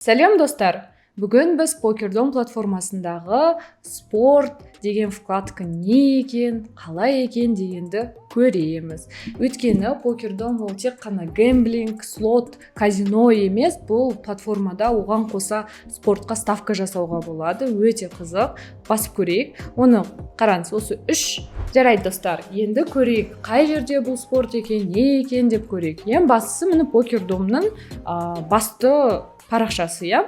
Сәлем, достар! Бүгін біз Покердом платформасындағы «Спорт» деген вкладка не екен, қалай екен дегенді көреміз. Өйткені Покердом ол тек қана гэмблинг, слот, казино емес. Бұл платформада оған қоса спортқа ставка жасауға болады. Өте қызық, басып көрейік оны. Қараңыз, осы үш. Жарайды, достар, енді көрейік, қай жерде бұл спорт екен, не екен деп көрейік. Ең бастысы, міне, Покердомның басты парақшасы, иә.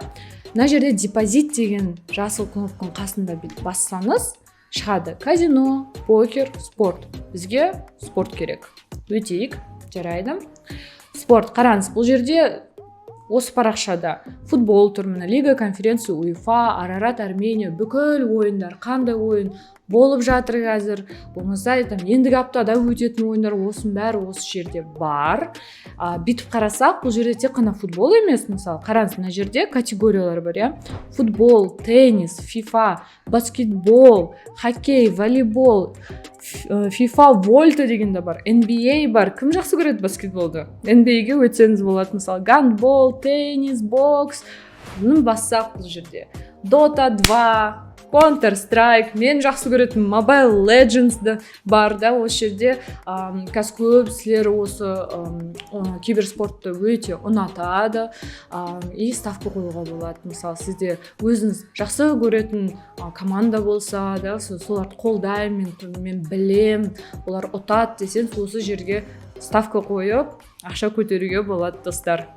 Мына жерде «Депозит» деген жасыл кнопканың қасында бүйтіп бассаңыз, шығады казино, покер, спорт. Бізге спорт керек, өтейік. Жарайды, спорт. Қараңыз, бұл жерде, осы парақшада футбол тұр. Міне, Лига конференция УЕФА, Арарат Армения, бүкіл ойындар, қандай ойын болып жатыр қазір, болмаса там ендігі аптада өтетін ойындар, осының бәрі осы жерде бар. Бүйтіп қарасақ, бұл жерде тек қана футбол емес. Мысалы, қараңыз, мына жерде категориялар бар, иә: футбол, теннис, ФИФА, баскетбол, хоккей, волейбол, ФИФА Вольта деген де бар, NBA бар. Кім жақсы көреді баскетболды, NBA-ге өтсеңіз болады. Мысалы, гандбол, теннис, бокс. Бұны бассақ, бұл жерде Dota 2, Counter Strike, мен жақсы көретін Mobile Legends да бар да осы жерде. Қазір көбісілер осы киберспортты өте ұнатады и ставка қоюға болады. Мысалы, сізде өзіңіз жақсы көретін команда болса да, соларды қолдаймын мен, білем, олар ұтады десең, осы жерге ставка қойып, ақша көтеруге болады, достар.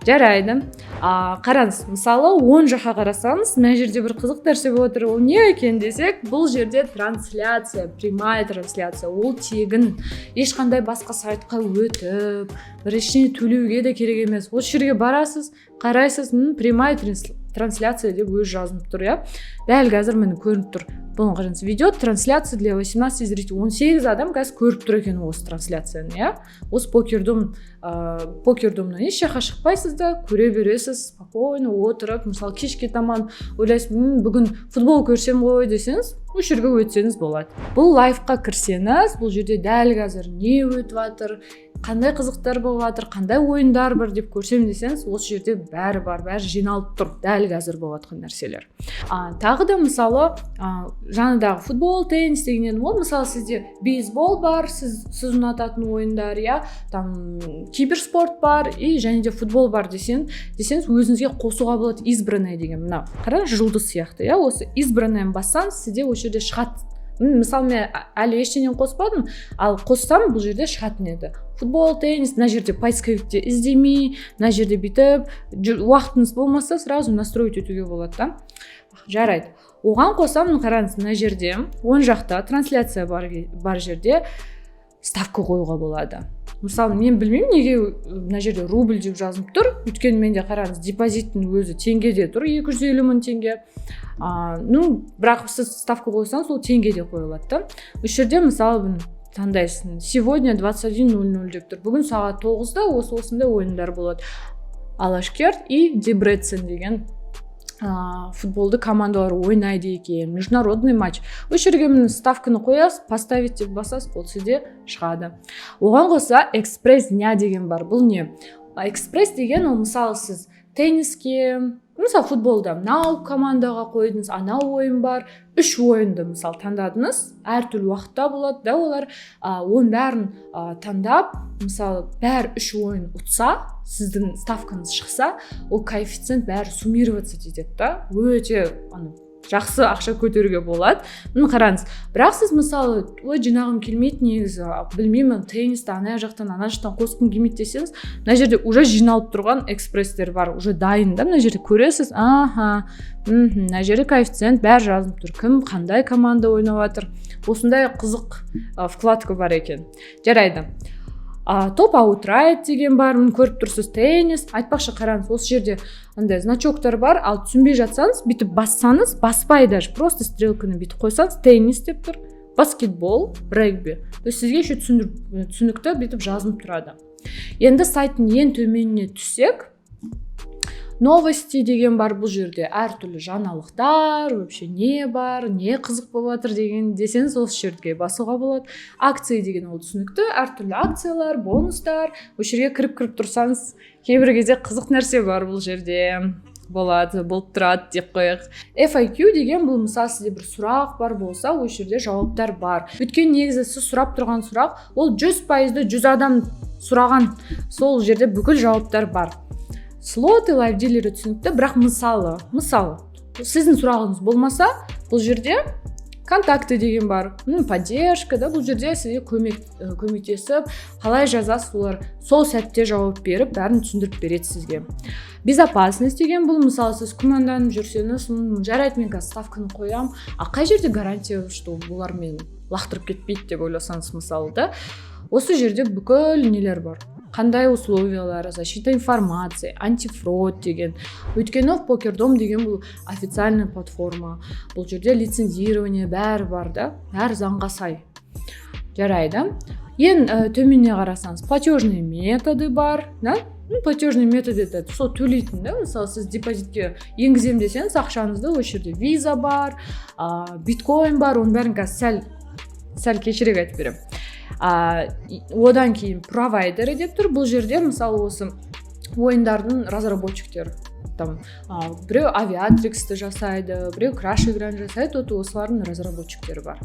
Жарайды. Қараңыз, мысалы, оң жаққа қарасаңыз, мына жерде бір қызық нәрсе болып отыр. Ол не екен десек, бұл жерде трансляция, прямая трансляция. Ол тегін, ешқандай басқа сайтқа өтіп, бір ештеңе төлеуге де керек емес. Осы жерге барасыз, қарайсыз, «Прямая трансляция» деп өзі жазылып тұр, иә. Дәл қазір, міне, көрініп тұр. Бұны қараңыз: «Ведет трансляцию для 18 зрителей». 18 адам қазір көріп тұр екен осы трансляцияны, иә. Осы Покердом, Покердомнан еш жаққа шықпайсыз да, көре бересіз спокойно отырып. Мысалы, кешке таман ойлайсыз: «Бүгін футбол көрсем ғой» десеңіз, осы жерге өтсеңіз болады. Бұл лайвқа кірсеңіз, бұл жерде дәл қазір не өтіп жатыр, қандай қызықтар болып жатыр, қандай ойындар бар деп көрсем десеңіз, осы жерде бәрі бар, бәрі жиналып тұр, дәл қазір болып жатқан нәрселер. Тағы да, мысалы, жаңадағы футбол, теннис деген едім ғой. Мысалы, сізде бейсбол бар, сіз ұнататын ойындар, иә, там киберспорт бар и және де футбол бар десеңіз, өзіңізге қосуға болады. «Избранное» деген, мына қараңыз, жұлдыз сияқты, иә. Осы «Избранное» бассаңыз, сізде осы жерде шығады. Мысалы, мен әлі ештеңені қоспадым, ал қоссам, бұл жерде шығатын еді футбол, теннис. Мына жерде поисковикте іздемей, мына жерде бүйтіп уақытыңыз болмаса, сразу настроить етуге болады да. Жарайды, оған қоса, міне, қараңыз, мына жерде, оң жақта трансляция бар, бар жерде ставка қоюға болады. Мысалы, мен білмеймін, неге мына жерде рубль деп жазылып тұр, өйткені менде, қараңыз, депозиттің өзі теңгеде тұр, 250 мың теңге. Ну, бірақ сіз ставка қойсаңыз, ол теңгеде қойылады да. Осы жерде, мысалы, бұны таңдайсың: «Сегодня 21:00» деп тұр. Бүгін сағат 9-да осы осындай ойындар болады, Алашкерт и Дебрецен деген футболды командалар ойнайды екен, международный матч. Осы жерге, міне, ставканы қоясыз, «Поставить» деп басасыз, ол сізде шығады. Оған қоса «Экспресс дня» деген бар. Бұл не? «Экспресс» деген ол, мысалы, сіз тенниске, мысалы, футболда мынау командаға қойдыңыз, анау ойын бар, үш ойынды, мысалы, таңдадыңыз, әртүрлі уақытта болады да олар. Оның бәрін таңдап, мысалы, бәрі үш ойын ұтса, сіздің ставкаңыз шықса, ол коэффициент бәрі суммироваться етеді да, өте ана жақсы ақша көтеруге болады. Міне, қараңыз. Бірақ сіз, мысалы, «Ой, жинағым келмейді негізі, білмеймін, теннисті ана жақтан, ана жақтан қосқым келмейді» десеңіз, мына жерде уже жиналып тұрған экспресстер бар, уже дайын да. Мына жерде көресіз, аха, мына жерде коэффициент, бәрі жазылып тұр, кім, қандай команда ойнап жатыр. Осындай қызық вкладка бар екен. Жарайды. «Топ аутрайт» деген бар, міне, көріп тұрсыз, теннис. Айтпақшы, қараңыз, осы жерде андай значоктар бар. Ал түсінбей жатсаңыз, бүйтіп бассаңыз, баспай даже, просто стрелканы бүйтіп қойсаңыз, теннис деп тұр, баскетбол, регби. То есть сізге еще түсінікті бүйтіп жазылып тұрады. Енді сайттың ең төменіне түссек, «Новости» деген бар. Бұл жерде әртүрлі жаңалықтар, вообще не бар, не қызық болып жатыр деген десеңіз, осы жерге басуға болады. «Акции» деген ол түсінікті, әртүрлі акциялар, бонустар. Осы жерге кіріп кіріп тұрсаңыз, кейбір кезде қызық нәрсе бар бұл жерде. Болады, болып тұрады деп қояйық. FAQ деген бұл, мысалы, сізде бір сұрақ бар болса, осы жерде жауаптар бар. Өйткені негізі сіз сұрап тұрған сұрақ ол 100%-ды 100 адам сұраған, сол жерде бүкіл жауаптар бар. Слоты, лайв дилері түсінікті, бірақ мысалы, сіздің сұрағыңыз болмаса, бұл жерде «Контакты» деген бар, поддержка да. Бұл жерде сізге көмектесіп, қалай жазасыз, олар сол сәтте жауап беріп, бәрін түсіндіріп береді сізге. «Безопасность» деген бұл, мысалы, сіз күмәнданып жүрсеңіз: «Жарайды, мен қазір ставканы қоямын, а қай жерде гарантия, что бұлар мені лақтырып кетпейді?» — деп ойласаңыз, мысалы да, осы жерде бүкіл нелер бар, қандай условиялар, защита информации, антифрод деген. Өйткені Покердом деген бұл официальный платформа, бұл жерде лицензирование, бәрі бар да, бәрі заңға сай. Жарайды, ең төменіне қарасаңыз, «Платежные методы» бар да. Ну, платежный метод — это сол төлейтін да. Мысалы, сіз депозитке енгіземін десеңіз ақшаңызды, осы жерде Виза бар, биткоин бар, оның бәрін қазір сәл сәл кешірек айтып беремін. Одан кейін «Провайдеры» деп тұр. Бұл жерде, мысалы, осы ойындардың разработчиктері, там біреу Авиатриксті жасайды, біреу Краш играны жасайды, вот осылардың разработчиктері бар.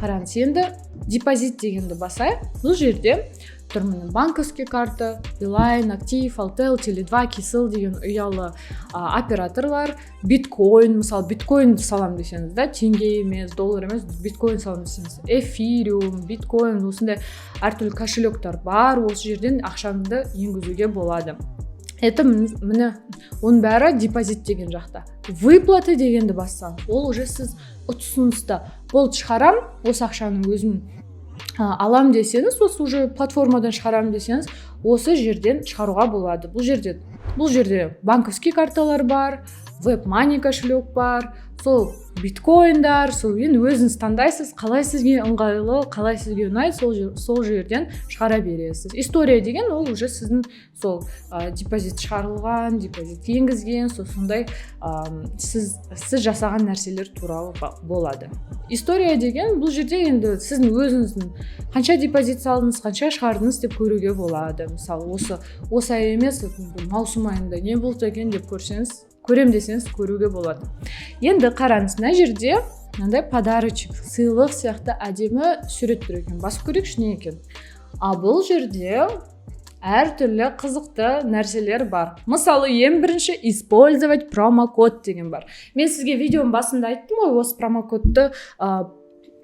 Қараңыз, енді «Депозит» дегенді басайық. Бұл жерде тұр, міне, банковский карта, Билайн, Актив, Алтел, Теле2, Кселл деген ұялы операторлар, биткоин, мысалы, биткоин саламын десеңіз да, теңге емес, доллар емес, биткоин саламын десеңіз, эфириум, биткоин, осындай әртүрлі кошелектар бар, осы жерден ақшаңызды енгізуге болады. Это міне, оның бәрі «Депозит» деген жақта. «Выплаты» дегенді бассаңыз, ол уже сіз ұтысыңызды болды, шығарам осы ақшаны, өзім алам десеңіз, осы уже платформадан шығарамын десеңіз, осы жерден шығаруға болады. Бұл жерде банковский карталар бар, WebMoney кошелек бар, сол биткоиндар, сол енді өзіңіз таңдайсыз, қалай сізге ыңғайлы, қалай сізге ұнайды, сол жерден шығара бересіз. «История» деген ол уже сіздің сол депозит шығарылған, депозит енгізген, сол сондай сіз жасаған нәрселер туралы болады. «История» деген бұл жерде енді сіздің өзіңіздің қанша депозит салдыңыз, қанша шығардыңыз деп көруге болады. Мысалы, осы ай емес, маусым айында не болды екен деп көрсеңіз, көрем десеңіз, көруге болады. Енді қараңыз, мына жерде мынандай подарочек, сыйлық сияқты әдемі сурет тұр екен. Басып көрейікші, не екен. А бұл жерде әртүрлі қызықты нәрселер бар. Мысалы, ең бірінші «Использовать промокод» деген бар. Мен сізге видеоның басында айттым ғой, осы промокодты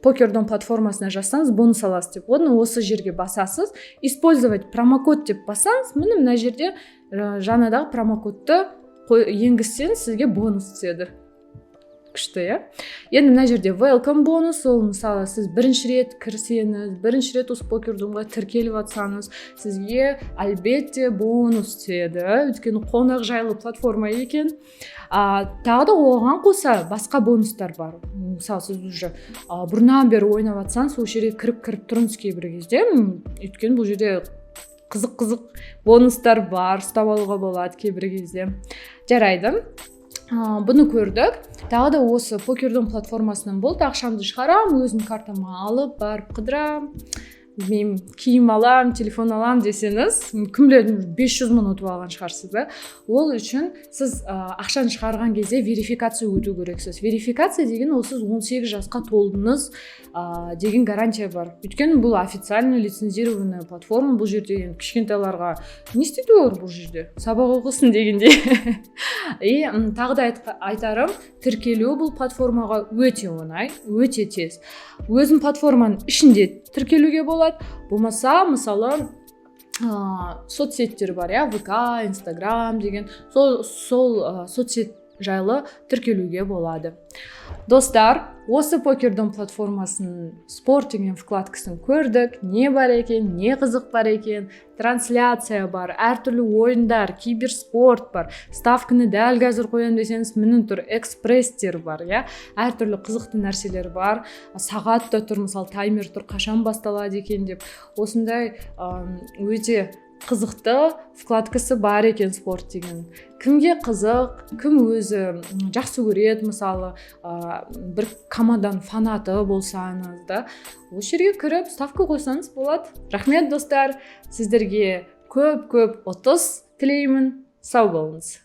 Покердом платформасына жазсаңыз, бонус аласыз деп. Оны осы жерге басасыз, «Использовать промокод» деп бассаңыз, міне, мына жерде жаңадағы промокодты енгізсеңіз, сізге бонус түседі. Күшті, иә? Енді мына жерде welcome бонус. Ол, мысалы, сіз бірінші рет кірсеңіз, бірінші рет осы Покердомға тіркеліп жатсаңыз, сізге әлбетте бонус түседі, өйткені қонақжайлы платформа екен. Тағы да оған қоса басқа бонустар бар. Мысалы, сіз уже бұрыннан бері ойнап жатсаңыз, осы жерге кіріп кіріп тұрыңыз кейбір кезде, өйткені бұл жерде қызық қызық бонустар бар, ұстап алуға болады кейбір кезде. Жарайды, бұны көрдік. Тағы да осы Покердом платформасынан болды, ақшамды шығарамын, өзім картама алып барып қыдырамын, білмеймін, киім аламын, телефон аламын десеңіз, кім біледі, 500 мың ұтып алған шығарсыз да. Ол үшін сіз ақшаны шығарған кезде верификация өту керексіз. Верификация деген ол сіз 18 жасқа толдыңыз деген гарантия бар. Өйткені бұл официально лицензированная платформа. Бұл жерде енді кішкентайларға не істейді олар бұл жерде, сабақ оқысын дегендей. И тағы да айтарым, тіркелу бұл платформаға өте оңай, өте тез. Өзің платформаның ішінде тіркелуге болады, болмаса, мысалы, соцсеттер бар, иә, ВК, Инстаграм деген, сол соцсет жайлы тіркелуге болады. Достар, осы Покердом платформасының «Спорт» деген вкладкасын көрдік, не бар екен, не қызық бар екен. Трансляция бар, әртүрлі ойындар, киберспорт бар, ставканы дәл қазір қоямын десеңіз, міне тұр, экспресстер бар, иә, әртүрлі қызықты нәрселер бар. Сағат та тұр, мысалы, таймер тұр, қашан басталады екен деп. Осындай өте қызықты вкладкасы бар екен «Спорт» деген. Кімге қызық, кім өзі жақсы көреді, мысалы, бір команданың фанаты болсаңыз да, осы жерге кіріп, ставка қойсаңыз болады. Рахмет, достар, сіздерге көп көп ұтыс тілеймін. Сау болыңыз.